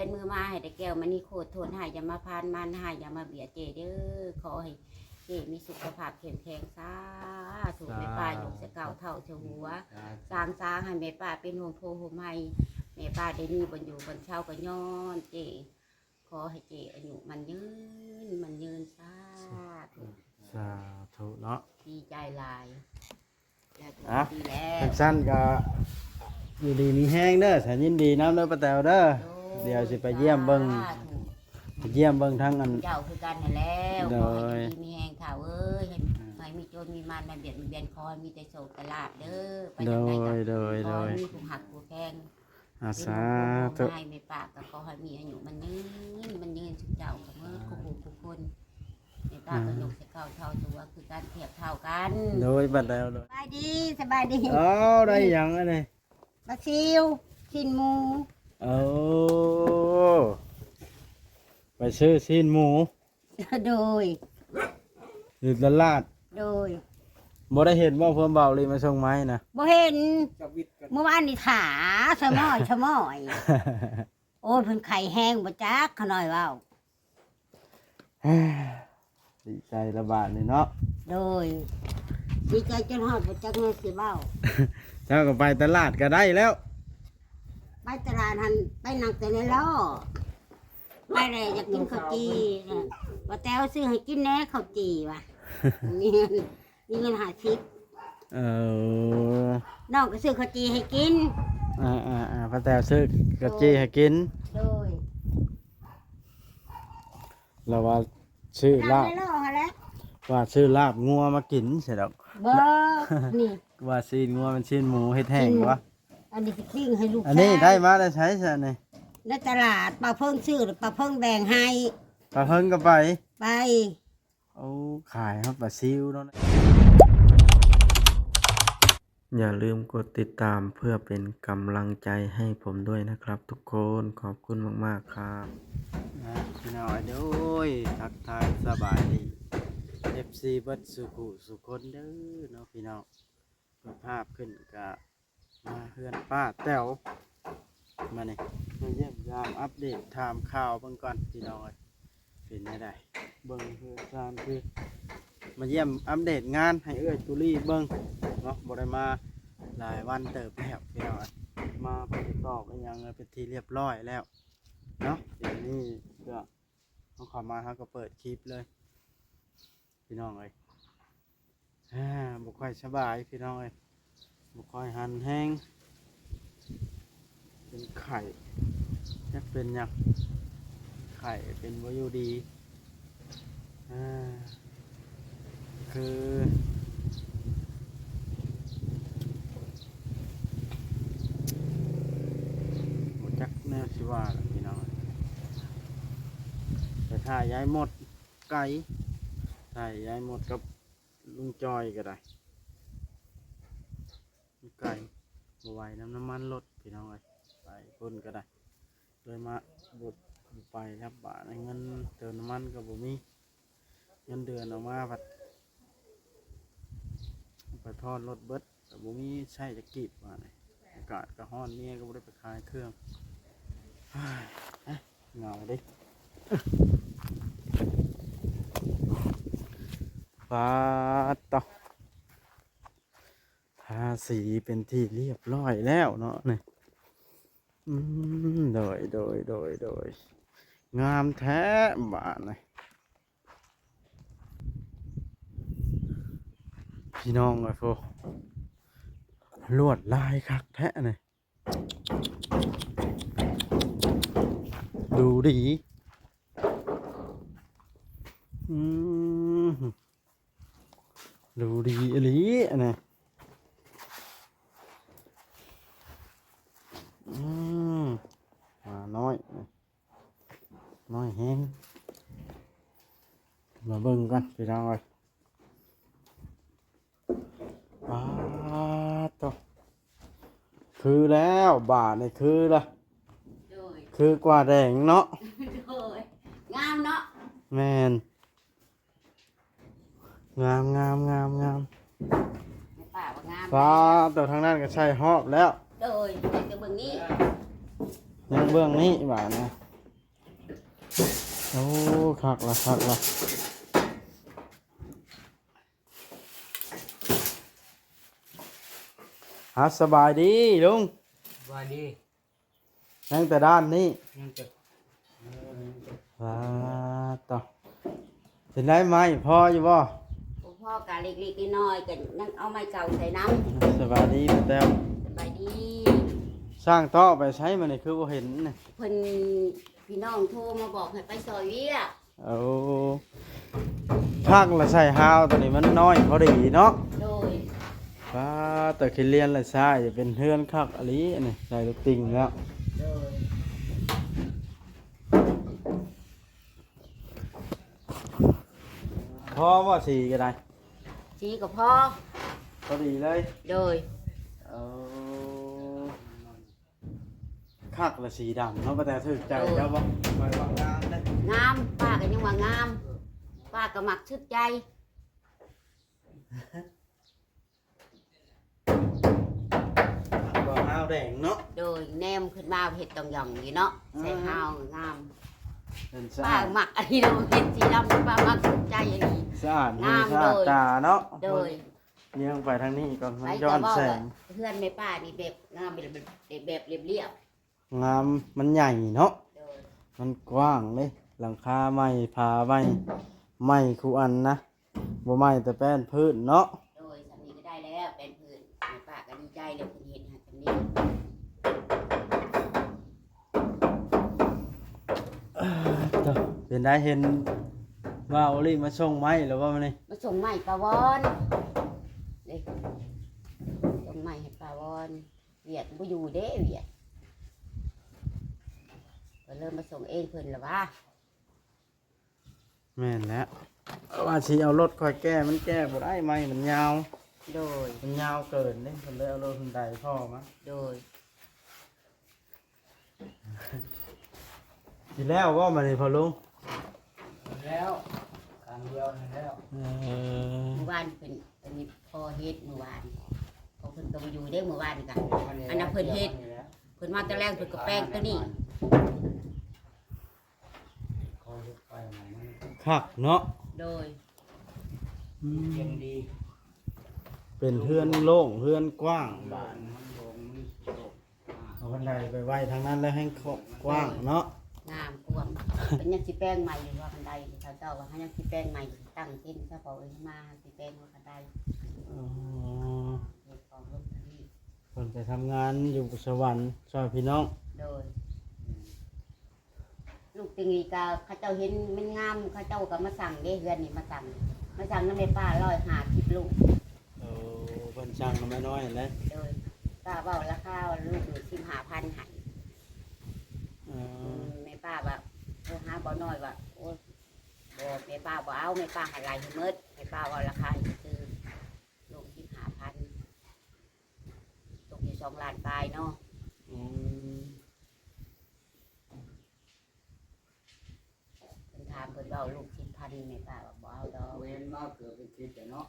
ນມືມາໃຫ້ແຕ່ແກ້ວມະນີໂຄດໂທນຮ້າຍ ຢ່າມາຜ່ານມານຮ້າຍ ຢ່າມາບຽດເຈ້ເດີ. ຂໍໃຫ້ເຈ້ມີສຸຂະພາບເຂັ້ມແຂງ ສາທຸ. ສາທຸ. ແມ່ປ້າຍົກໃສ່ເກົ້າເທົ້າເທິງຫົວ ສາງສາງໃຫ້ແມ່ປ້າເປັນຮົ່ມໂພຮົ່ມໄຮ ແມ່ປ້າໄດ້ມີບ່ອນຢູ່ບ່ອນເຊົາກໍຍ້ອນເຈ້. ຂໍໃຫ້ເຈ້ອາຍຸໝັ້ນຍືນ ໝັ້ນຍືນ ສາທຸ. ສາທຸເນາະ ດີໃຈຫຼາຍ. ອ່ະ ຈັ່ງຊັ້ນກໍຢູ່ດີມີແຮງເດີ ສາ ຍິນດີນຳເດີປ້າແຕວເດີ. ໂດຍ ດຽວຊິໄປຢ້ຽມເບິ່ງ ສາທຸ ໄປຢ້ຽມເບິ່ງທາງອັນ ເຈົ້າຄືກັນຫັ້ນແຫຼະ. ໂດຍ ຂໍໃຫ້ຢູ່ດີມີແຮງເຖົ້າເອີຍ ໃຫ້ ອ່າ ໃຫ້ມີໂຈນມີມານມາບຽດມາບຽນ ຂໍໃຫ້ມີແຕ່ໂຊກແຕ່ລາບເດີ ໄປທາງໃດກໍ ໂດຍ ໂດຍ ຂໍໃຫ້ ໂດຍ ມີຜູ້ຮັກຜູ້ແພງ ອາ ເປັນ ສາທຸ ໃຫ້ແມ່ປ້າກໍຂໍໃຫ້ມີອາຍຸໝັ້ນຍືນ ໝັ້ນຍືນ ຊຸມເຈົ້າກໍໝົດ ອ່າ ທຸກຜູ້ທຸກຄົນ. ແມ່ປ້າກໍ ອ່າ ຍົກໃສ່ເກົ້າເທົ້າຕົວຄືກັນ ທຽບເທົ່າກັນ. ໂດຍ ບັດແລ້ວ ໂດຍ ສະບາຍດີ ສະບາຍດີ. ເອົາ ໄດ້ຫຍັງອັນນີ້? ປາຊິວ ຊີ້ນໝູ. ເອົາ ໄປຊື້ຊີ້ນໝູ. ໂດຍ ຢູ່ຕະຫຼາດ. ໂດຍ ບໍ່ໄດ້ເຫັນບໍ່ ເພື່ອນບ່າວລີມາສົ່ງມາໃຫ້ນະ? ບໍ່ເຫັນ ເມື່ອວານນີ້ຖ້າສະໝອຍສະໝອຍ. ໂອ້ຍ ເພິ່ນໄຂ້ແຮງບໍ່ຈັກ ຂະນ້ອຍເວົ້າ. ດີໃຈລະບາດນີ້ເນາະ. ໂດຍ ດີໃຈຈົນຮອດບໍ່ຈັກແນວຊິເວົ້າ. ເຈົ້າກໍໄປຕະຫຼາດກໍໄດ້ແລ້ວ. ໄປຕະຫຼາດຫັ້ນ ໄປນັ່ງແຕ່ໃນລໍ້ ໄປແລ້ວຢາກກິນເຂົ້າຈີ່. ປ້າແຕວຊື້ໃຫ້ກິນແດ່ເຂົ້າຈີ່ວ່າ ມີເງິນ ມີເງິນຫ້າສິບ. ເອີ ນ້ອງກໍຊື້ເຂົ້າຈີ່ໃຫ້ກິນ. ອ່າໆໆ ປ້າແຕວຊື້ເຂົ້າຈີ່ໃຫ້ກິນ. ໂດຍ ລາວວ່າຊື້ລາບ ຕາມໃນລໍ້ຫັ້ນແຫຼະ ວ່າຊື້ລາບງົວມາກິນຊັ້ນດອກ. ບໍ່ ນີ້ ວ່າຊີ້ນງົວມັນຊີ້ນໝູເຮັດແຫ້ງ ຊີ້ນໝູ ວະ. ອັນນີ້ຊິປີ້ງໃຫ້ລູກ ອັນນີ້ ຊາຍ ໄດ້ມາແຕ່ໃສຊັ້ນນີ້? ໃນຕະຫຼາດ ປ້າເພິ່ງຊື້ ປ້າເພິ່ງແບ່ງໃຫ້. ປ້າເພິ່ງກໍໄປ? ໄປ. ໂອ້ ຂາຍຮອດປາຊິວເນາະ. ຢ່າລືມກົດຕິດຕາມເພື່ອເປັນກຳລັງໃຈໃຫ້ຜົມດ້ວຍນະຄັບທຸກຄົນ. ຂອບຄຸນມາກໆ ຄັບ. ນະ ພີ່ນ້ອງເອີຍ ໂດຍ ທັກທາຍສະບາຍດີ ເອັຟຊີ ເບິດສູ່ຜູ້ສູ່ຄົນເດີເນາະ ພີ່ນ້ອງ. ເປີດພາບຂຶ້ນກະມາເຮືອນປ້າແຕວ ມານີ້ ມາຢ້ຽມຢາມອັບເດດຖາມຂ່າວເບິ່ງກ່ອນ ພີ່ນ້ອງເອີຍ ເປັນແນວໃດ ເບິ່ງເຮືອນຊານຄື ມາຢ້ຽມອັບເດດງານໃຫ້ເອື້ອຍຕູລີເບິ່ງເນາະ. ບໍ່ໄດ້ມາຫຼາຍວັນເຕີບແລ້ວ ພີ່ນ້ອງເອີຍ ມາເພິ່ນຕອກອີ່ຫຍັງເປັນທີ່ລຽບຮ້ອຍແລ້ວເນາະ. ດຽວນີ້ກໍ ເຮົາເຂົ້າມາ ເຮົາກໍເປີດຄລິບເລີຍ ພີ່ນ້ອງເອີຍ. ອ່າ ບໍ່ຄ່ອຍສະບາຍ ພີ່ນ້ອງເອີຍ ບໍ່ຄ່ອຍຫັນແຮງ ເປັນໄຂ້ ຈັກເປັນຫຍັງ ໄຂ້ ເປັນບໍ່ຢູ່ດີ. ອ່າ ຄື ບໍ່ຈັກແນວຊິວ່າລະ ພີ່ນ້ອງເອີຍ. ໄປຖ້າຍາຍມົດໄກ ຖ້າຍາຍມົດກັບລຸງຈອຍກໍໄດ້ ມັນໄກ ບໍ່ໄຫວນຳນ້ຳມັນລົດ ພີ່ນ້ອງເອີຍ. ໄປພຸ້ນກໍໄດ້ ເລີຍມາ ບໍ່ ບໍ່ໄປແລ້ວ. ບາດນີ້ເງິນເຕີມນ້ຳມັນກໍບໍ່ມີ ເງິນເດືອນອອກມາພັດໄປຜ່ອນລົດເບິດ ກໍບໍ່ມີໃຊ້ຈັກກີບ. ບາດນີ້ອາກາດກໍຮ້ອນ ເມຍກໍບໍ່ໄດ້ໄປຂາຍເຄື່ອງ. ເຮີ້ຍ ເຫງົາເດ້ ປາດເຕາະ ທາສີເປັນທີ່ລຽບຮ້ອຍແລ້ວເນາະນີ້. ອືມ ໂດຍ ໂດຍ ໂດຍ ໂດຍ ງາມແທ້ບາດນີ້ ພີ່ນ້ອງເອີຍ. ໂອ້ ລວດລາຍຄັກແທ້ນີ້ ດູດີ. ອືມ ດູດີອີ່ຫຼີອັນນີ້. ອືມ ໝານ້ອຍ ນ້ອຍແຮງ. ມາເບິ່ງກັນ ພີ່ນ້ອງເອີຍ. ປາດໂທ້ ຄືແລ້ວ ບາດນີ້ຄືລະ. ໂດຍ ຄືກວ່າແດງເນາະ. ໂດຍ ງາມເນາະ. ແມ່ນ ງາມ ງາມ ງາມ ງາມ. ໃນປ່າວ່າງາມ. ສາ ໂຕທາງນັ້ນກໍໃສ່ຮອບແລ້ວ. ໂດຍ ແຕ່ເບື້ອງນີ້ ຍັງເບື້ອງນີ້ບາດນະ. ໂອ້ ຄັກລະ ຄັກລະ. ອ່າ ສະບາຍດີລຸງ. ສະບາຍດີ. ຍັງແຕ່ດ້ານນີ້? ຍັງແຕ່ ວ້າ ຕະ ເປັນໄດໄມ້ພໍຢູ່ບໍ່? ບໍ່ພໍກະເລັກໆນ້ອຍໆ ກະຍັງເອົາໄມ້ເກົ່າໃສ່ນຳ. ສະບາຍດີປ້າແຕ້ວ. ສະບາຍດີ. ຊ່າງເຕາະໄປໃສມື້ນີ້ຄືບໍ່ເຫັນນີ້? ເພິ່ນ ພີ່ນ້ອງໂທມາບອກໃຫ້ໄປຊ່ອຍວຽກ. ໂອ້ ພັກລະໃສ່ຮາວໂຕນີ້ມັນນ້ອຍພໍດີເນາະ. ໂດຍ. ປ້າ ແຕ່ຂີ້ເລນລະຊາຍ ເປັນເຮືອນຄັກອີ່ຫຼີອັນນີ້ ໃສ່ລູກຕິ່ງແລ້ວ. ໂດຍ. ພໍບໍ່ສີກະໄດ້? ສີກະພໍ ພໍດີເລີຍ. ໂດຍ. ເອີ ຄັກລະສີດຳເນາະ ປ້າແຕວ ຖືກໃຈເຈົ້າບໍ່? ຂ້ອຍວ່າງາມເດ້. ງາມ ປ້າກະຍັງວ່າງາມ ປ້າກະມັກຖືກໃຈ. ບໍ່ຮາວແດງເນາະ. ໂດຍ. ແນມຂຶ້ນມາເຮັດຕ້ອງຢ່ອງນີ້ເນາະ. ເອີ ໃສ່ຮາວງາມ ເປັນສະອາດ ປ້າມັກອັນນີ້ເນາະ ເຮັດສີດຳ ປ້າມັກຖືກໃຈອັນນີ້ ສະອາດຫູ ງາມ ສະອາດ ໂດຍ ຕາເນາະ. ໂດຍ. ຍຽງໄປທາງນີ້ກ່ອນ ມັນຍ້ອນແສງ. ເຮືອນແມ່ປ້ານີ້ແບບງາມ ແບບ ແບບລຽບໆ ງາມ ມັນໃຫຍ່ເນາະ. ໂດຍ. ມັນກວ້າງເດ້ ຫຼັງຄາໃໝ່ ຝາໃໝ່ ໃໝ່ຄູ່ອັນນະ ບໍ່ໃໝ່ແຕ່ແປ້ນພື້ນເນາະ. ໂດຍ. ສ່ຳນີ້ກະໄດ້ແລ້ວ ແປ້ນພື້ນ ແມ່ປ້າກະດີໃຈແລ້ວ ເພິ່ນເຮັດໃຫ້ສ່ຳນີ້. ເປັນໄດ ເຫັນວ່າໂອລິມາສົ່ງໄມ້ແລ້ວບໍ່ມື້ນີ້? ມາສົ່ງໄມ້ປ້າວອນເດ້ ສົ່ງໄມ້ໃຫ້ປ້າວອນ. ວຽກບໍ່ຢູ່ເດ້ ວຽກ ກະເລີຍມາສົ່ງເອງເພິ່ນລະຫວາ. ແມ່ນແລ້ວ ວ່າຊິເອົາລົດຂ້ອຍແກ່ ມັນແກ່ບໍ່ໄດ້ ໄມ້ມັນຍາວ. ໂດຍ. ມັນຍາວເກີນເດ້ ເພິ່ນເລີຍເອົາລົດຮຸນໄດພໍ່ມາ. ໂດຍ. ຊິແລ້ວບໍ່ບາດນີ້ພໍ່ລຸງ? ແລ້ວ ຄາງດຽວນັ້ນແລ້ວ. ເອີ ມື້ວານເພິ່ນ ອັນນີ້ພໍ່ເຮັດມື້ວານ ເພາະເພິ່ນກະບໍ່ຢູ່ເດ້ມື້ວານກະ ອັນນັ້ນເພິ່ນເຮັດ ເພິ່ນມາແຕ່ແລງເພິ່ນກະແປງໂຕນີ້. ຄັກເນາະ. ໂດຍ. ອືມ ເປັນເຮືອນໂລ່ງ ເຮືອນກວ້າງບາດນີ້. ເອົາຄັນໄດໄປໄວ້ທາງນັ້ນແລ້ວແຮ່ງກວ້າງເນາະ. ງາມກວ້າງ. ເພິ່ນຍັງຊິແປງໃໝ່ຢູ່ວ່າຄັນໄດ ເຂົາເຈົ້າວ່າຍັງຊິແປງໃໝ່ ຕັ້ງເຕັນຊະ ເຂົາເອີ້ນມາຊິແປງວ່າຄັນໄດ. ອໍ ເຮັດຂອງລົງທາງນີ້ ເພິ່ນໄປທຳງານຢູ່ສະຫວັນຊ່ອຍພີ່ນ້ອງ. ໂດຍ. ລູກຕິງນີ້ກະເຂົາເຈົ້າເຫັນມັນງາມ ເຂົາເຈົ້າກະມາສັ່ງເດ້ ເຮືອນນີ້ມາສັ່ງ ມາສັ່ງນຳແມ່ປ້າຮ້ອຍຫ້າສິບລູກ. ໂອ້ ເພິ່ນສັ່ງນຳແມ່ນ້ອຍຫັ້ນແຫຼະ. ໂດຍ. ກະເວົ້າລາຄາລູກໜຶ່ງສິບຫ້າພັນໃຫ້. ເອີ ອືມ ແມ່ປ້າວ່າ ໂທຫາບ່າວນ້ອຍວ່າ ໂອ້ຍ ບໍ່ ແມ່ປ້າບໍ່ເອົາ ແມ່ປ້າໃຫ້ໄລ່ໃຫ້ໝົດ ແມ່ປ້າເວົ້າລາຄາໃຫ້ຊື່ໆ ລູກສິບຫ້າພັນ ຕົກຢູ່ສອງລ້ານປາຍເນາະ. ອືມ ເພິ່ນຖາມ ເພິ່ນເວົ້າລູກສິບພັນ ແມ່ປ້າວ່າບໍ່ເອົາດອກ. ບໍ່ເຫັນມາເກືອບເປັນທິດແລ້ວເນາະ.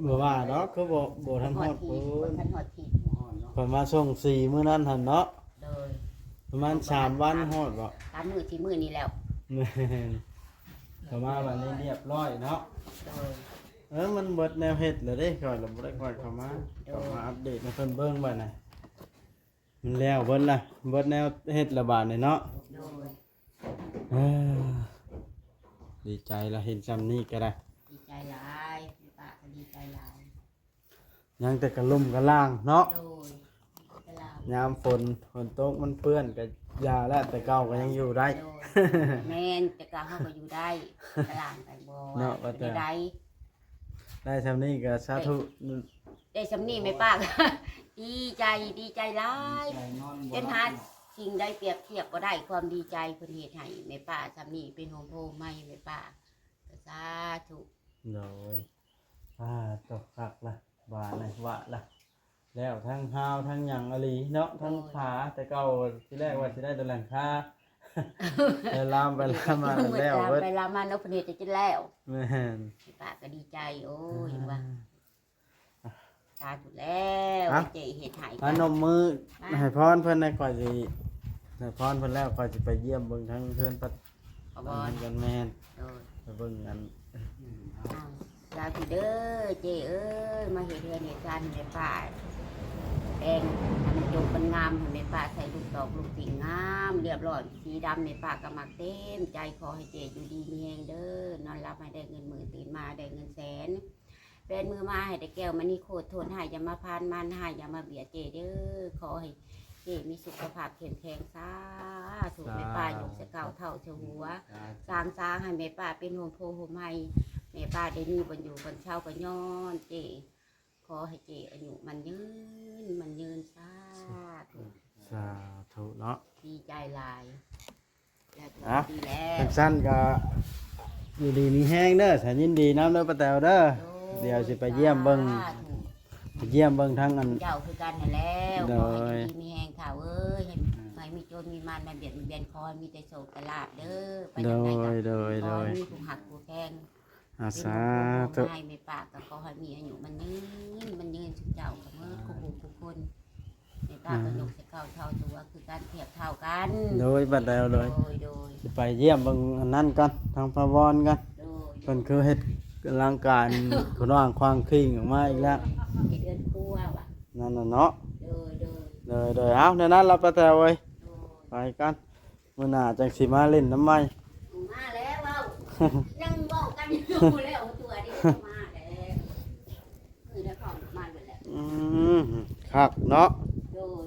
ບໍ່ວ່າດອກ ຄືບໍ່ ບໍ່ທັນຮອດພຸ້ນ ບໍ່ທັນຮອດທິດ ບໍ່ຮອດເນາະ. ຂ້ອຍມາສົ່ງສີມື້ນັ້ນຫັ້ນເນາະ. ໂດຍ. ປະມານສາມວັນຮອດບໍ່? ສາມມື້ສີ່ມື້ນີ້ແລ້ວ. ແມ່ນ. ເຂົ້າມາບັດນີ້ລຽບຮ້ອຍເນາະ. ໂດຍ. ເອີ ມັນເບິດແນວເຮັດແລ້ວເດ້ ຂ້ອຍລະບໍ່ໄດ້ຄ່ອຍເຂົ້າມາ. ໂດຍ. ເຂົ້າມາອັບເດດໃຫ້ເພິ່ນເບິ່ງບັດນີ້ ມັນແລ້ວເບິດລະ ເບິດແນວເຮັດລະບາດນີ້ເນາະ. ໂດຍ. ເອີ ດີໃຈລະ ເຫັນຊ່ຳນີ້ກະໄດ້ ດີໃຈຫຼາຍ ປ້າກະດີໃຈຫຼາຍ. ຍັງແຕ່ກະລຸ່ມກະລ່າງເນາະ. ໂດຍ. ກະລ່າງ ຍາມຝົນ ຝົນຕົກມັນເປື້ອນກະຢ່າແລ້ວ ແຕ່ເກົ່າກະຍັງຢູ່ໄດ້. ໂດຍ. ແມ່ນ ແຕ່ເກົ່າເຮົາກະຢູ່ໄດ້ ກະລ່າງກະບໍ່ວ່າເນາະ ວ່າແຕ່ ໄດ້ ໄດ້ຊ່ຳນີ້ກະສາທຸ. ໄດ້ ໄດ້ຊ່ຳນີ້ແມ່ປ້າກະດີໃຈ ດີໃຈຫຼາຍ ດີໃຈນອນບໍ່ຫຼັບ ຈົນຫາສິ່ງໃດປຽບທຽບບໍ່ໄດ້ ຄວາມດີໃຈເພິ່ນເຮັດໃຫ້ແມ່ປ້າຊ່ຳນີ້ ເປັນໂຮມໂພມໃຫ້ແມ່ປ້າກະສາທຸ. ໂດຍ. ອ່າ ຕົກຄັກລະ ວ່າລະ ວ່າລະ ແລ້ວທັງຮາວທັງຫຍັງອີ່ຫຼີເນາະ ທັງ ໂດຍ ຝາ ແຕ່ເກົ່າທີແລກວ່າຊິໄດ້ແຕ່ຫຼັງຄາ ແຕ່ລາມໄປລາມມາແລ້ວເບິດ ລາມໄປລາມມາເນາະ ເພິ່ນເຮັດຈົນແລ້ວ. ແມ່ນ. ປ້າກະດີໃຈ ໂອ້ຍ ວ່າ ອ່າ ສາທຸແລ້ວ ເຈົ້າເຮັດໃຫ້ ມານົບມື ມາໃຫ້ພອນເພິ່ນແດ່ ຂ້ອຍຊິໃຫ້ພອນເພິ່ນແລ້ວ ຂ້ອຍຊິໄປຢ້ຽມເບິ່ງທາງເຮືອນປະ ຂ ແມ່ນ ແມ່ນ ໂດຍ ໄປເບິ່ງອັນ ອ້າວ ສາທຸເດີ ເຈ້ເອີຍ ມາເຮັດເຮືອນເຮັດຊານໃຫ້ແມ່ປ້າ ແປງໃຫ້ມັນຈົບມັນງາມ ໃຫ້ແມ່ປ້າໃສ່ລູກຕອກລູກຕິ່ງງາມລຽບລ້ອຍ ສີດຳແມ່ປ້າກໍມັກເຕັມໃຈ. ຂໍໃຫ້ເຈ້ຢູ່ດີມີແຮງເດີ ນອນຫຼັບໃຫ້ໄດ້ເງິນໝື່ນ ຕື່ນມາໃຫ້ໄດ້ເງິນແສນ ແບມືມາໃຫ້ໄດ້ແກ້ວມະນີໂຄດ ໂທດຮ້າຍຢ່າມາຜ່ານ ມານຮ້າຍຢ່າມາບຽດເຈ້ເດີ. ຂໍໃຫ້ເຈ້ມີສຸຂະພາບເຂັ້ມແຂງ ສາທຸ. ສາທຸ ແມ່ປ້າຍົກໃສ່ເກົ້າເທົ້າໃສ່ຫົວ ສາທຸ ສ້າງສາໃຫ້ແມ່ປ້າເປັນຮົ່ມໂພຮົ່ມໄຮ ແມ່ປ້າໄດ້ມີບ່ອນຢູ່ບ່ອນເຊົາກໍຍ້ອນເຈ້. ຂໍໃຫ້ເຈ້ອາຍຸໝັ້ນຍືນ ໝັ້ນຍືນ ສາທຸ ສາທຸເນາະ ດີໃຈຫຼາຍ. ອ່ະ ຈັ່ງຊັ້ນກໍຢູ່ດີມີແຮງເດີ ສາ ຍິນດີນຳເດີປ້າແຕວເດີ. ໂດຍ ດຽວຊິໄປຢ້ຽມເບິ່ງ ສາທຸ ໄປຢ້ຽມເບິ່ງທາງອັນ ເຈົ້າຄືກັນຫັ້ນແຫຼະ. ໂດຍ ຂໍໃຫ້ຢູ່ດີມີແຮງທ້າວເອີຍ ໃຫ້ ໃຫ້ມີໂຈນມີມານມາບຽດມາບຽນ ຂໍໃຫ້ມີແຕ່ໂຊກແຕ່ລາບເດີ ໄປທາງໃດກໍ ໂດຍ ໂດຍ ຂໍໃຫ້ມີຜູ້ຮັກຜູ້ແພງ ອາ ສາທຸ ເປັນບຸນເປັນຄຸນໃຫ້ແມ່ປ້າ ກໍຂໍໃຫ້ມີອາຍຸໝັ້ນຍືນ ໝັ້ນຍືນ ຊຸມເຈົ້າກໍໝົດ ອ່າ ຄູ່ຜູ້ຄູ່ຄົນ. ແມ່ປ້າກໍ ອ່າ ຍົກໃສ່ເກົ້າເທົ່າຕົວຄືກັນ ທຽບເທົ່າກັນ. ໂດຍ ບັດແລ້ວ ໂດຍ ໂດຍ ໂດຍ ຊິໄປຢ້ຽມເບິ່ງອັນນັ້ນກ່ອນ ທາງພະວອນກ່ອນ. ໂດຍ ເພິ່ນຄືເຮັດອະລັງການ ກວ້າງຂວາງຂິງອອກມາອີກແລ້ວ ເຮັດເຮືອນຄົວວ່າ ນັ້ນນະເນາະ. ໂດຍ ໂດຍ ໂດຍ ໂດຍ ເອົາ ແນວນັ້ນລະປ້າແຕວເອີຍ ໂດຍ ໄປກ່ອນ. ມື້ໜ້າຈັ່ງຊິມາຫຼິ້ນນຳໃໝ່. ມາແລ້ວເວົ້າ ຍັງເວົ້າກັນຢູ່ແລ້ວຕົວນີ້ ມາແລ້ວ ມື້ໃດເຂົ້າມາຢູ່ແລ້ວ. ອືມ ຄັກເນາະ. ໂດຍ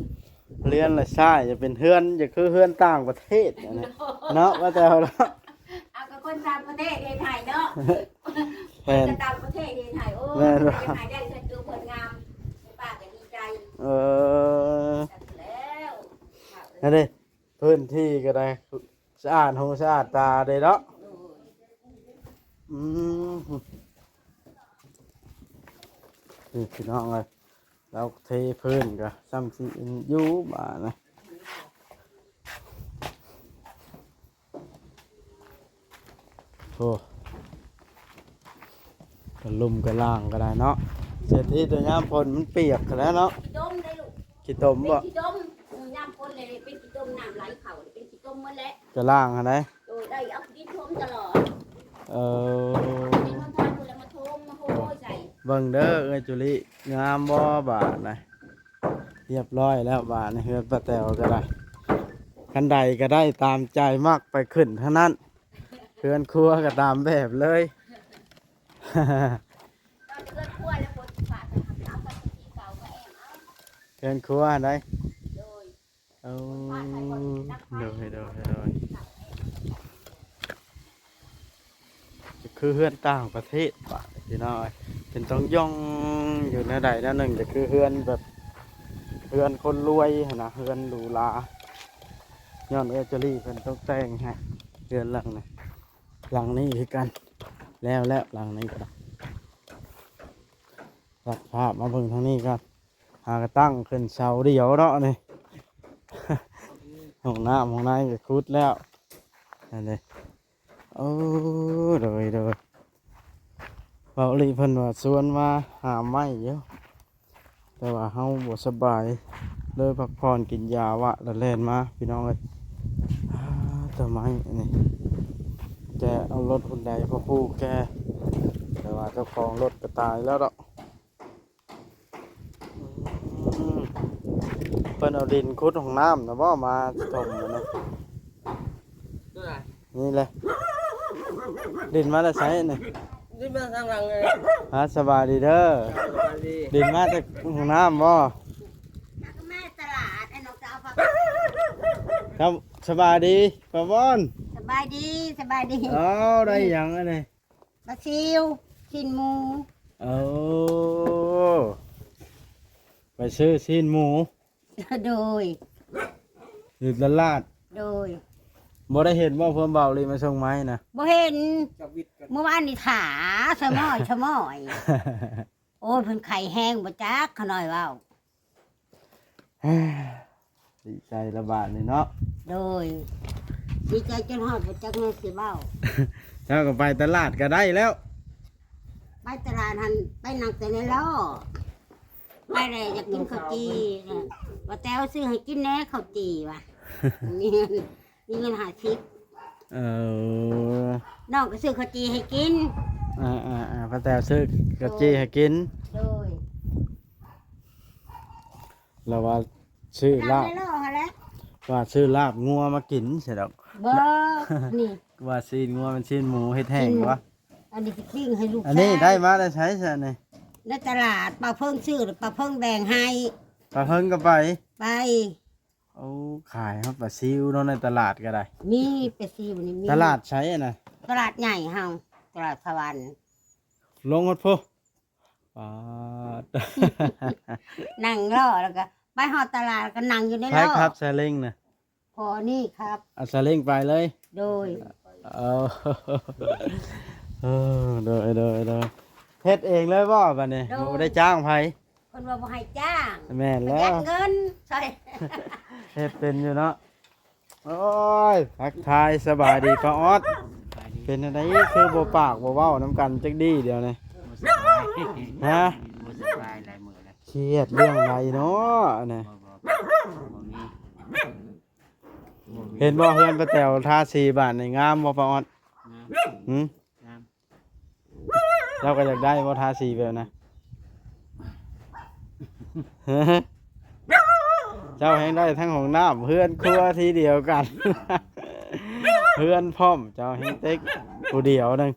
ເຮືອນລະຊາຍ ຢ່າເປັນເຮືອນ ຢ່າຄືເຮືອນຕ່າງປະເທດ ອັນນີ້ເນາະ ວ່າແຕ່ເຮົາເນາະ. ເອົາ ກໍຄົນຕ່າງປະເທດເຮັດໃຫ້ເນາະ ແມ່ນ ຄົນຕ່າງປະເທດເຮັດໃຫ້ ໂອ້ຍ ແມ່ນ ຢາກໃຫ້ໄດ້ເຮືອນໂຕເຮືອນງາມ ປ້າກໍດີໃຈ. ເອີ ແລ້ວ ນັ້ນເດ້ ພື້ນທີ່ກໍໄດ້ ສະອາດຫູສະອາດຕາເດ້ເນາະ. ອືມ ນີ້ພີ່ນ້ອງເອີຍ ລາວເທພື້ນກໍຊ່ຳຊິຢູ່ບາດນະ. ໂອ້ ກະລຸ່ມກະລ່າງກໍໄດ້ເນາະ ເສດທີ່ແຕ່ຍາມຝົນມັນປຽກຫັ້ນແຫຼະເນາະ. ຂີ້ຕົມເດ້ລູກ ຂີ້ຕົມບໍ່? ເປັນຂີ້ຕົມ ເອີ ຍາມຝົນເລີຍເປັນຂີ້ຕົມ ນ້ຳໄຫຼເຂົ້າເປັນຂີ້ຕົມໝົດແຫຼະ. ກະລ່າງຫັ້ນໃດ? ໂດຍ ໄດ້ເອົາດິນຖົມຕະຫຼອດ. ເອີ ດິນຫົນທາງພຸ້ນແຫຼະ ມາຖົມມາໂຮຍໃສ່. ເບິ່ງເດີເອື້ອຍຈຸລີ ງາມບໍ່ບາດນະ? ຮຽບຮ້ອຍແລ້ວບາດນີ້ ເຮືອນປ້າແຕວກໍໄດ້ ຄັນໃດກໍໄດ້ຕາມໃຈມັກ ໄປຂຶ້ນທາງນັ້ນ ເຮືອນຄົວກໍຕາມແບບເລີຍ. ເຮືອນຄົວແລ້ວ ເຮືອນຄົວຫັ້ນໃດ? ໂດຍ ໂອ້ ໂດຍ ໂດຍ ໂດຍ ຄືເຮືອນຕ່າງປະເທດບາດນີ້ພີ່ນ້ອງເອີຍ ເປັນຕ້ອງຢ່ອງຢູ່ແນວໃດແນວໜຶ່ງ ກໍຄືເຮືອນແບບ ເຮືອນຄົນລວຍຫັ້ນນະ ເຮືອນຫຼູຫຼາ ຍ້ອນເອື້ອຍເຈີຣີເພິ່ນຕົກແຕ່ງໃຫ້ເຮືອນຫຼັງນີ້ ຫຼັງນີ້ຄືກັນ ແລ້ວ ແລ້ວຫຼັງນີ້ກໍໄດ້. ຕັດພາບມາເບິ່ງທາງນີ້ກ່ອນ ຫາກະຕັ້ງຂຶ້ນເສົາດຽວເນາະນີ້ ຫ້ອງນ້ຳຫ້ອງໃນກໍຂຸດແລ້ວ ນັ້ນເດ້. ໂອ້ ໂດຍ ໂດຍ ເວົ້າອີ່ຫຼີເພິ່ນວ່າຊວນມາຫາໄມ້ຢູ່ ແຕ່ວ່າເຮົາບໍ່ສະບາຍ ເລີຍພັກຜ່ອນກິນຢາວະ ແລ້ວແລ່ນມາພີ່ນ້ອງເອີຍ. ອາ ແຕ່ໄມ້ອັນນີ້ ແກ່ເອົາລົດຮຸ່ນໃດພໍ່ຜູ້ແກ່ ແຕ່ວ່າເຈົ້າຂອງລົດກໍຕາຍແລ້ວດອກ. ອືມ ເພິ່ນເອົາດິນຂຸດຫ້ອງນ້ຳນະບໍ່ ມາຖົມນະ? ຕົວໃດ? ນີ້ແຫຼະ ດິນມາແຕ່ໃສນີ້? ດິນມາທາງຫຼັງເລີຍ. ຮະ ສະບາຍດີເດີ. ສະບາຍດີ. ດິນມາແຕ່ຫ້ອງນ້ຳບໍ່? ມາຕະຫຼາດ ໄອ້ນ້ອງສາວພາ ເຈົ້າ ສະບາຍດີປ້າວອນ. ສະບາຍດີ ສະບາຍດີ. ເອົາ ໄດ້ຫຍັງອັນນີ້? ປາຊິວ ຊີ້ນໝູ. ໂອ້ ໄປຊື້ຊີ້ນໝູ. ໂດຍ ຢູ່ຕະຫຼາດ. ໂດຍ ບໍ່ໄດ້ເຫັນບໍ່ ເພື່ອນບ່າວລີມາສົ່ງໄມ້ນະ? ບໍ່ເຫັນ ມື້ວານນີ້ຖ້າສະໝ້ອຍສະໝ້ອຍ. ໂອ້ຍ ເພິ່ນໄຂ້ແຮງບໍ່ຈັກ ຂະນ້ອຍເວົ້າ. ດີໃຈລະບາດນີ້ເນາະ. ໂດຍ ດີໃຈຈົນຮອດບໍ່ຈັກແນວຊິເວົ້າ. ເຈົ້າກໍໄປຕະຫຼາດກໍໄດ້ແລ້ວ. ໄປຕະຫຼາດຫັ້ນ ໄປນັ່ງແຕ່ໃນລໍ້ ໄປແລ້ວຢາກກິນເຂົ້າຈີ່. ວ່າແຕ້ວຊື້ໃຫ້ກິນແດ່ເຂົ້າຈີ່ວ່າ ມີເງິນ ມີເງິນຫ້າສິບ. ເອີ ນ້ອງກໍຊື້ເຂົ້າຈີ່ໃຫ້ກິນ. ອ່າໆໆ ປ້າແຕວຊື້ເຂົ້າຈີ່ໃຫ້ກິນ. ໂດຍ ລາວວ່າຊື້ລາບ ຕາມໃນລໍ້ຫັ້ນແຫຼະ ວ່າຊື້ລາບງົວມາກິນຊະດອກ. ບໍ່ ນີ້ ວ່າຊີ້ນງົວແມ່ນຊີ້ນໝູເຮັດແຫ້ງ ຊີ້ນໝູ ວະ. ອັນນີ້ຊິປີ້ງໃຫ້ລູກ ອັນນີ້ ຊາຍ ໄດ້ມາແຕ່ໃສຊະນີ້? ໃນຕະຫຼາດ ປ້າເພິ່ງຊື້ ປ້າເພິ່ງແບ່ງໃຫ້. ປ້າເພິ່ງກໍໄປ? ໄປ. ໂອ້ ຂາຍຮອດປາຊິວເນາະ ໃນຕະຫຼາດກໍໄດ້. ມີປາຊິວນີ້ມີ. ຕະຫຼາດໃສນະ? ຕະຫຼາດໃຫຍ່ເຮົາ ຕະຫຼາດສະຫວັນ. ລົງຮອດພຸ້ນ. ປາດ ນັ່ງລໍ້ ແລ້ວກໍໄປຮອດຕະຫຼາດ ແລ້ວກໍນັ່ງຢູ່ໃນລໍ້. ໃຜຂັບຊາເລັງນະ? ພໍນີ້ຂັບ. ເອົາຊາເລັງໄປເລີຍ? ໂດຍ. ເອົາ ເອີ ໂດຍ ໂດຍ ໂດຍ. ເຮັດເອງເລີຍບໍ່ບາດນີ້? ໂດຍ. ບໍ່ໄດ້ຈ້າງໃຜ? ເພິ່ນວ່າບໍ່ໃຫ້ຈ້າງ. ແມ່ນແລ້ວ ປະຢັດເງິນ. ໃຊ່ ເຮັດເປັນຢູ່ເນາະ. ໂອ້ຍ ທັກທາຍສະບາຍດີປ້າອອດ. ເປັນຈັ່ງໃດຄືບໍ່ປາກບໍ່ເວົ້ານຳກັນຈັກດີ້ດຽວນີ້? ບໍ່ສະບາຍ. ຮະ? ບໍ່ສະບາຍຫຼາຍມື້ແລ້ວ. ຄຽດເລື່ອງໃດເນາະນະ? ບໍ່ ບໍ່ ບໍ່ມີ. ເຫັນບໍ່ ເຮືອນປ້າແຕວທາສີບາດນີ້ ງາມບໍ່ປ້າອອດ? ງາມ. ຫື? ງາມ. ເຈົ້າກໍຢາກໄດ້ບໍ່ ທາສີແບບນັ້ນ? ເຈົ້າແຮ່ງໄດ້ທັງຫ້ອງນ້ຳ ເຮືອນຄົວທີ່ດຽວກັນ ເຮືອນພ້ອມ ເຈົ້າແຮ່ງເຕັກຜູ້ດຽວໜຶ່ງ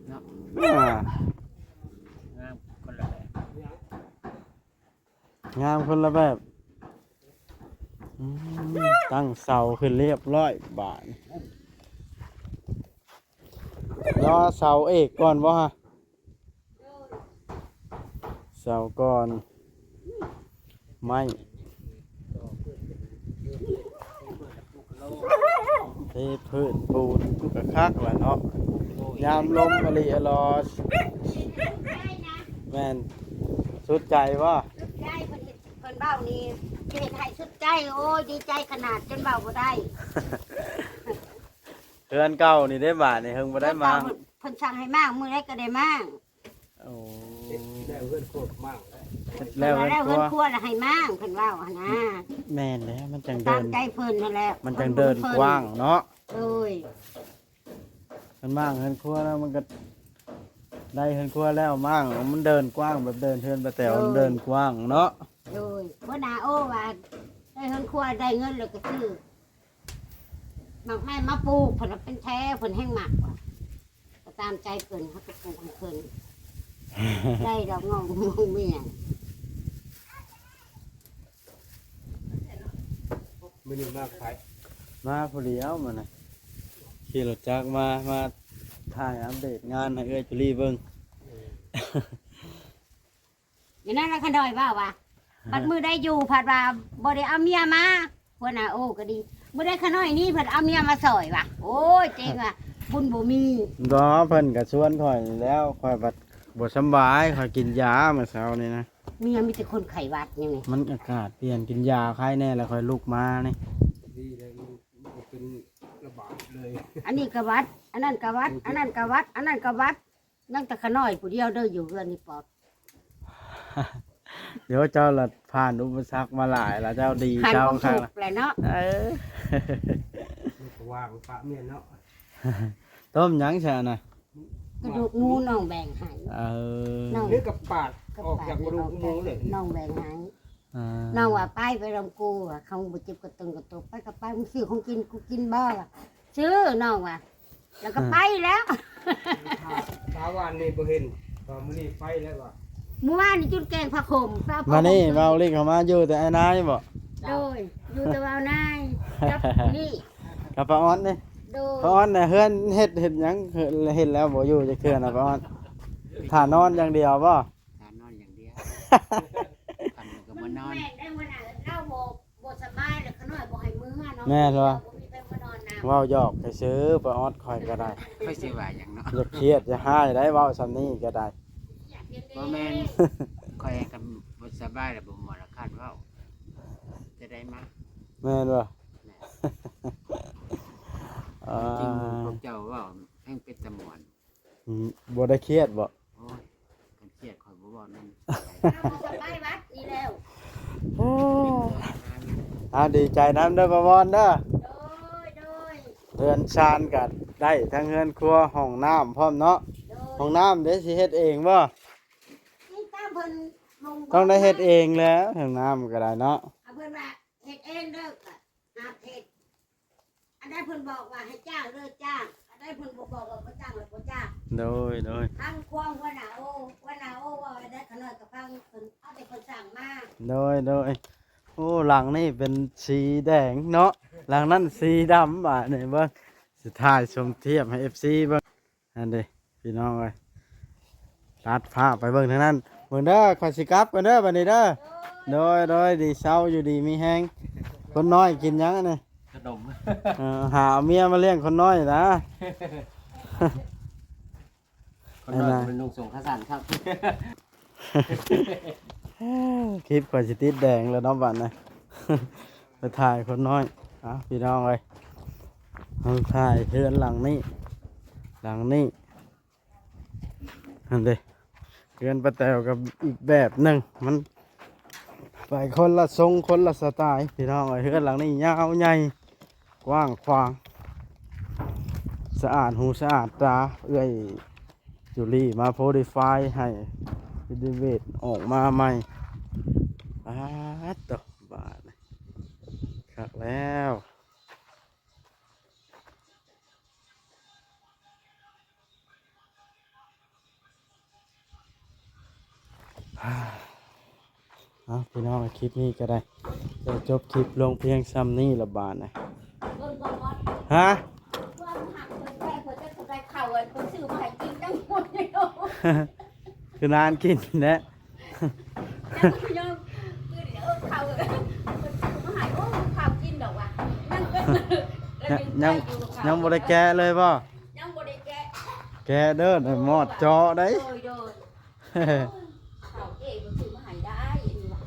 ເນາະ. ອ່າ ງາມຄົນລະແບບ. ງາມຄົນລະແບບ. ອືມ ຕັ້ງເສົາຂຶ້ນລຽບຮ້ອຍບາດ. ລໍເສົາເອກກ່ອນບໍ່ຮະ? ເສົາກ່ອນ ໄມ້ ເທພື້ນປູນ ມັນກໍຄັກລະເນາະ ຍາມລົມອະລິອະລໍ. ແມ່ນ ສຸດໃຈບໍ່? ສຸດໃຈ. ເພິ່ນເວົ້ານີ້ ເຮັດໃຫ້ສຸດໃຈ. ໂອ້ຍ ດີໃຈຂະໜາດຈົນເວົ້າບໍ່ໄດ້. ເຮືອນເກົ່ານີ້ເດ້ ບາດນີ້ເຫິງບໍ່ໄດ້ມ້າງ. ເຮືອນເກົ່າເພິ່ນສັ່ງໃຫ້ມ້າງ ມື້ໃດກໍໄດ້ມ້າງ. ໂອ້ ເຮັດແລ້ວເຮືອນຄົວມ້າງແລ້ວ ເຮັດແລ້ວເຮືອນຄົວ ເຮືອນຄົວລະໃຫ້ມ້າງ ເພິ່ນເວົ້າຫັ້ນນະ. ແມ່ນແລ້ວ ມັນຈັ່ງເດີນ ຕາມໃຈເພິ່ນຫັ້ນແຫຼະ ມັນຈັ່ງເດີນກວ້າງເນາະ. ໂດຍ. ຄັນມ້າງເຮືອນຄົວແລ້ວ ມັນກໍໄດ້ເຮືອນຄົວແລ້ວ ມ້າງມັນເດີນກວ້າງ ແບບເດີນເຮືອນປ້າແຕວ ໂດຍ ມັນເດີນກວ້າງເນາະ. ໂດຍ. ຫົວໜ້າໂອ້ວ່າ ໄດ້ເຮືອນຄົວ ໄດ້ເງິນແລ້ວກໍຊື້ໝາກໄມ້ມາປູກ ເພິ່ນວ່າເປັນແຖວ ເພິ່ນແຮ່ງມັກວ່າ ກໍຕາມໃຈເພິ່ນ ເຮົາກໍປູກໃຫ້ເພິ່ນ ໄດ້ດອກງອກງວງເມຍ. ມື້ນີ້ມາໃຜ? ມາຜູ້ດຽວມື້ນີ້ ຂີ່ລົດຈັກມາ ມາຖ່າຍອັບເດດງານໃຫ້ເອື້ອຍຈຸລີເບິ່ງ. ເອີ ນີ້ນະ ລະຂະນ້ອຍເວົ້າວ່າ ບັດມື້ໃດຢູ່ພັດວ່າບໍ່ໄດ້ເອົາເມຍມາ ຫົວໜ້າໂອ້ກໍດີ ມື້ໃດຂະນ້ອຍນີ້ເພິ່ນເອົາເມຍມາຊ່ອຍວ່າ. ໂອ້ຍ ເຈັງວ່າ ບຸນບໍ່ມີ. ບໍ່ ເພິ່ນກໍຊວນຂ້ອຍແລ້ວ ຂ້ອຍບັດບໍ່ສຳບາຍ ຂ້ອຍກິນຢາມື້ເຊົ້ານີ້ນະ. ເມຍມີແຕ່ຄົນໄຂ້ຫວັດນີ້ ມັນອາກາດປ່ຽນ ກິນຢາໄຂ້ແນ່ແລ້ວຄ່ອຍລຸກມານີ້. ດີແລ້ວ ມັນບໍ່ເປັນລະບາດເລີຍ. ອັນນີ້ກະຫວັດ ອັນນັ້ນກະຫວັດ ອັນນັ້ນກະຫວັດ ອັນນັ້ນກະຫວັດ. ຍັງແຕ່ຂະນ້ອຍຜູ້ດຽວເດີຢູ່ເຮືອນນີ້ປອດ. ດຽວເຈົ້າລະຜ່ານອຸປະສັກມາຫຼາຍລະ ເຈົ້າດີ ຜ່ານຄວາມທຸກແຫຼະເນາະ. ເອີ ມັນກໍວ່າງປະເມຍເນາະ. ຕົ້ມຫຍັງຊະນະ? ກະດູກໝູນ້ອງແບ່ງໃຫ້. ເອີ ນ້ອງ ນີ້ກໍປາດອອກຈາກກະດູກໝູເລີຍ ນ້ອງແບ່ງໃຫ້. ອ່າ ນ້ອງວ່າ ໄປ ໄປນຳກູ ວ່າ ຄັນບໍ່ເຈັບກະຕຶງກະຕຸກ ໄປກໍໄປ ມຶງຊື້ຂອງກິນ ກູກິນບໍ່ ວ່າ ຊື້ ນ້ອງວ່າ ແລ້ວກໍໄປແລ້ວ. ເຊົ້າວານນີ້ບໍ່ເຫັນ ວ່າມື້ນີ້ໄປແລ້ວວ່າ ມື້ວານນີ້ຈຸດແກງຜ້າຂົມ ມານີ້ ເວົ້າລິເຂົ້າມາ ຢູ່ແຕ່ອ້າຍນາຍບໍ່? ໂດຍ ຢູ່ແຕ່ວ່າອ້າຍນາຍ ກັບນີ້ ກັບປ້າອອດນີ້. ໂດຍ ປ້າອອດນະ ເຮືອນເຮັດ ເຮັດຫຍັງ? ເຮັດແລ້ວບໍ່ຢູ່ຈັກເທື່ອນະ ປ້າອອດ ຖ້ານອນຢ່າງດຽວບໍ່? ຖ້ານອນຢ່າງດຽວ ຄັນກໍມານອນ. ແມ່ນໄດ້ ຫົວໜ້າ ລາວບໍ່ ບໍ່ສະບາຍ ແລ້ວຂະນ້ອຍບໍ່ໃຫ້ເມືອເນາະ. ແມ່ນບໍ່? ບໍ່ມີໃຜມານອນນຳ. ເວົ້າຫຍອກຊື່ໆ ປ້າອອດ ຂ້ອຍກໍໄດ້ ຂ້ອຍຊິວ່າຫຍັງເນາະ. ຢ່າຄຽດ ຢ່າຮ້າຍໄດ໋ ເວົ້າສ່ຳນີ້ກໍໄດ້. ບໍ່ແມ່ນ ຂ້ອຍກໍບໍ່ສະບາຍແລ້ວ ບໍ່ໝໍລະຄາດເວົ້າ ຈະໄດ້ມາ. ແມ່ນບໍ່? ແມ່ນ. ເອີ ຈິງ ພວກເຈົ້າເວົ້າແຮ່ງເປັນຕາມ່ວນ. ອືມ ບໍ່ໄດ້ຄຽດບໍ່? ໂອ້ຍ ຄັນຄຽດຂ້ອຍບໍ່ເວົ້ານຳ. ເຮົາບໍ່ສະບາຍຫວັດນີ້ແລ້ວ. ໂອ້ ອ່າ ດີໃຈນຳເດີ ປ້າວອນເດີ. ໂດຍ ໂດຍ. ເຮືອນຊານກໍໄດ້ ທັງເຮືອນຄົວ ຫ້ອງນ້ຳພ້ອມເນາະ. ໂດຍ ຫ້ອງນ້ຳເດ້ ຊິເຮັດເອງບໍ່? ນີ້ຕາມເພິ່ນລົງ ຕ້ອງໄດ້ເຮັດເອງແຫຼະ ຫ້ອງນ້ຳກໍໄດ້ເນາະ. ເອົາເພິ່ນວ່າເຮັດເອງເດີ ກໍຮັບເຮັດ. ອັນໃດເພິ່ນບອກວ່າໃຫ້ຈ້າງເດີຈ້າງ, ອັນໃດເພິ່ນບໍ່ບອກວ່າບໍ່ຈ້າງແລ້ວບໍ່ຈ້າງ. ໂດຍ ໂດຍ ທາງຄວາມຫົວໜ້າໂອ ຫົວໜ້າໂອເວົ້າອັນໃດຂະນ້ອຍກໍຟັງເພິ່ນ ເອົາແຕ່ເພິ່ນສັ່ງມາ. ໂດຍ ໂດຍ. ໂອ້ ຫຼັງນີ້ເປັນສີແດງເນາະ, ຫຼັງນັ້ນສີດຳ. ບາດນີ້ເບິ່ງ ຊິຖ່າຍສົມທຽບໃຫ້ເອັຟຊີເບິ່ງ. ອັນເດ້ ພີ່ນ້ອງເອີຍ ຕັດພາບໄປເບິ່ງທາງນັ້ນ. ເບິ່ງເດີ ຂ້ອຍຊິກັບກ່ອນເດີ ບາດນີ້ເດີ. ໂດຍ ໂດຍ ດີເຊົາຢູ່ດີມີແຮງ. ຄົນນ້ອຍກິນຫຍັງອັນນີ້? ຂະໜົມ. ເອີ ຫາເອົາເມຍມາລ້ຽງຄົນນ້ອຍນະ. ຄົນນ້ອຍ ອັນນ່າ ເປັນນຸ່ງສົ້ງຂາສັ້ນຄັບ. ຄລິບຂ້ອຍຊິຕິດແດງແລ້ວເນາະ ບາດນີ້ ໄປຖ່າຍຄົນນ້ອຍ. ເອົາ ພີ່ນ້ອງເອີຍ ເຮົາຖ່າຍເຮືອນຫຼັງນີ້ ຫຼັງນີ້. ຫັ້ນເດ້ ເຮືອນປ້າແຕວກໍອີກແບບໜຶ່ງ ມັນໄປຄົນລະຊົງຄົນລະສະໄຕລ໌ ພີ່ນ້ອງເອີຍ. ເຮືອນຫຼັງນີ້ຍາວໃຫຍ່ ກວ້າງຂວາງ ສະອາດຫູສະອາດຕາ. ເອື້ອຍຈູລີມາໂພດີຟາຍໃຫ້ ຣີໂນເວດອອກມາໃໝ່. ປາດໂທ້ ບາດນີ້ຄັກແລ້ວ. ເອົາ ພີ່ນ້ອງ ຄລິບນີ້ກໍໄດ້ ຈະຈົບຄລິບລົງພຽງຊ່ຳນີ້ລະບາດນະ. ຮະ? ຄືນານກິນແທ້. ຍັງບໍ່ຍອມ ຄືເອີ ເຂົາ ເພິ່ນຊື້ມາໃຫ້ ໂອ້ ເຂົາກິນດອກວ່າ ຍັງເປັນ ຍັງ ຍັງ ຍັງບໍ່ໄດ້ແກະເລີຍບໍ່? ຍັງບໍ່ໄດ້ແກະ ແກະເດີ ໄດ້ມອດເຈາະໄດ໋. ໂດຍ ໂດຍ ເຂົາເອງເພິ່ນຊື້ມາໃຫ້ໄດ້ ອັນນີ້ວ່າ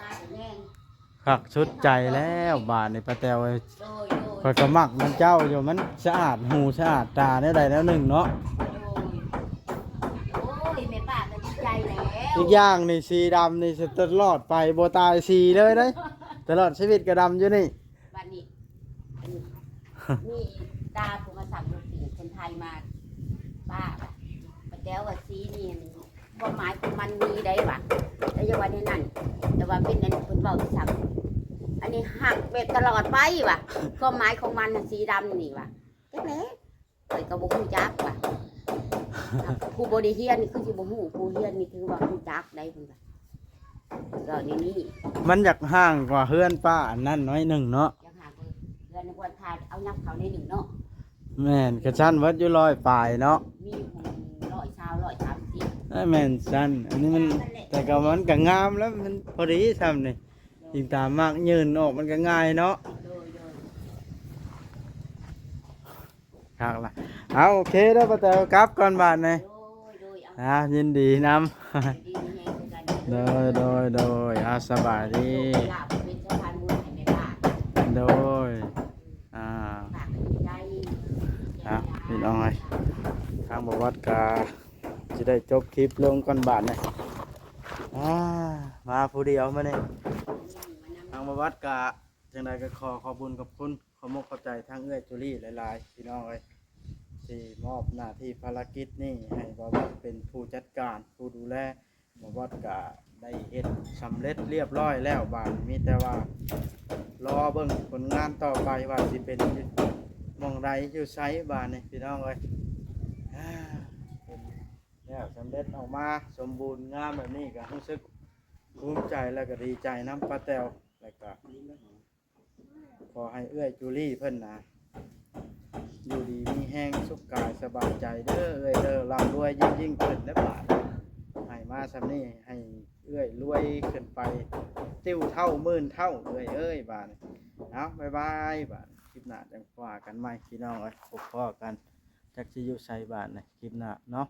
ມາແມ່ນ. ຄັກສຸດໃຈແລ້ວບາດນີ້ ປ້າແຕວເອີຍ. ໂດຍ ໂດຍ ຂ້ອຍກໍມັກນຳເຈົ້າຢູ່ ມັນສະອາດຫູສະອາດຕາແນວໃດແນວໜຶ່ງເນາະ. ໂດຍ ໂອ້ຍ ແມ່ປ້າກໍດີໃຈແລ້ວ. ອີກຢ່າງນີ້ ສີດຳນີ້ຊິຕະຫຼອດໄປ ບໍ່ຕາຍສີເລີຍເດ້ ຕະຫຼອດຊີວິດກໍດຳຢູ່ນີ້. ບາດນີ້ ອັນນີ້ ມີຕາຜູ້ມາສັ່ງລູກສີ ຄົນໄທມາ ປ້າ ປ້າແຕວວ່າສີນີ້ ຄວາມໝາຍຂອງມັນມີໄດ໋ວ່າ ແຕ່ຢ່າວ່າແນວນັ້ນ ແຕ່ວ່າເປັນອັນເພິ່ນເວົ້າທີ່ສັງ ອັນນີ້ຮັກແບບຕະຫຼອດໄປວ່າ ຄວາມໝາຍຂອງມັນນະ ສີດຳນີ້ວ່າ ຈັກແຫຼະ ຂ້ອຍກໍບໍ່ຮູ້ຈັກວ່າ ຜູ້ບໍ່ໄດ້ຮຽນນີ້ຄືຊິບໍ່ຮູ້ ຜູ້ຮຽນນີ້ຖືວ່າຮູ້ຈັກໄດ໋ ເພິ່ນວ່າ ກໍນີ້ ມັນຢາກຫ່າງກວ່າເຮືອນປ້າອັນນັ້ນໜ້ອຍໜຶ່ງເນາະ. ເຮືອນຄວນທາດເອົາຍັບເຂົ້າໜ້ອຍໜຶ່ງເນາະ. ແມ່ນ ກະຊັ້ນເບິດຢູ່ຮ້ອຍປາຍເນາະ ມີຢູ່ຮ້ອຍຊາວ ຮ້ອຍສາມສິບ. ເອີ ແມ່ນຊັ້ນ ອັນນີ້ມັນ ແຕ່ກໍມັນກໍງາມແລ້ວ ມັນພໍດີຊ່ຳນີ້ ໂດຍ ອີງຕາມໝາກຍື່ນອອກມັນກໍງ່າຍເນາະ. ໂດຍ ໂດຍ ຄັກລະ ເອົາ ໂອເຄເດີ ປ້າແຕວ ກັບກ່ອນບາດນີ້. ໂດຍ ໂດຍ ເອົາ ອ່າ ຍິນດີນຳ. ໂດຍ ໂດຍ ໂດຍ ອ່າ ສະບາຍດີ ໂດຍ ອ່າ ອ່າ ພີ່ນ້ອງເອີຍ ທາງບ່າວວັດກະຊິໄດ້ຈົບຄລິບລົງກ່ອນບາດນີ້. ອ່າ ມາຜູ້ດຽວມື້ນີ້ ທາງບ່າວວັດກະ ຈັ່ງໃດກໍຂໍຂອບບຸນຂອບຄຸນ ຂອບມຸກຂອບໃຈທາງເອື້ອຍຈູລີຫຼາຍໆ ພີ່ນ້ອງເອີຍ ທີ່ມອບໜ້າທີ່ພາລະກິດນີ້ໃຫ້ບ່າວວັດເປັນຜູ້ຈັດການ ຜູ້ດູແລ. ບ່າວວັດກະໄດ້ເຮັດສຳເລັດລຽບຮ້ອຍແລ້ວ ບາດນີ້ມີແຕ່ວ່າລໍເບິ່ງຜົນງານຕໍ່ໄປວ່າຊິເປັນໝ່ອງໃດ ຢູ່ໃສ ບາດນີ້ ພີ່ນ້ອງເອີຍ. ເປັນແລ້ວສຳເລັດອອກມາສົມບູນງາມແບບນີ້ ກໍຮູ້ສຶກພູມໃຈ ແລະ ກໍດີໃຈນຳປ້າແຕວ ແລະ ກໍ ຂໍໃຫ້ເອື້ອຍຈູລີເພິ່ນນະ ຢູ່ດີມີແຮງ ສຸກກາຍສະບາຍໃຈເດີເອື້ອຍເດີ ລ່ຳລວຍຍິ່ງໆຂຶ້ນເດີບາດ. ໃຫ້ມາຊ່ຳນີ້ ໃຫ້ເອື້ອຍລວຍຂຶ້ນໄປ ຕິວເທົ່າໝື່ນເທົ່າເອື້ອຍເອີຍບາດນີ້. ເອົາ ບາຍບາຍບາດ ຄລິບໜ້າຈັ່ງພໍ້ກັນໃໝ່ ພີ່ນ້ອງເອີຍ ພົບພໍ້ກັນ ຈັກຊິຢູ່ໃສບາດນີ້ ຄລິບໜ້າເນາະ.